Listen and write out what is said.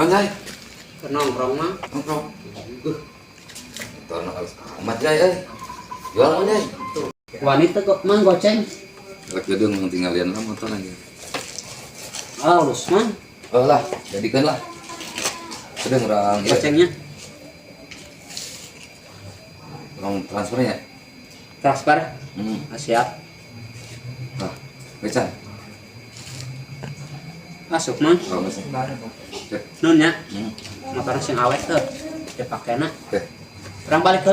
Naon, Jai? Keur nongkrong, Mang. Nongkrong. Motorna halus amat, Jai, euy. Jual naon, Jai? Wanita kok, Mang, goceng. Rek gedung tinggalian lah motor aja. Halus, Mang. Oh lah, jadikan lah. Sudah urang ieu. Gocengnya. Urang transfernya. Transfer. Hmm. Ah, siap. Nah, becan. Masuk, Mang. Oh, masuk. Oke. Nun nya. Hmm. Motornya sing awet tuh. Dipakena. Oke. Urang balik heula.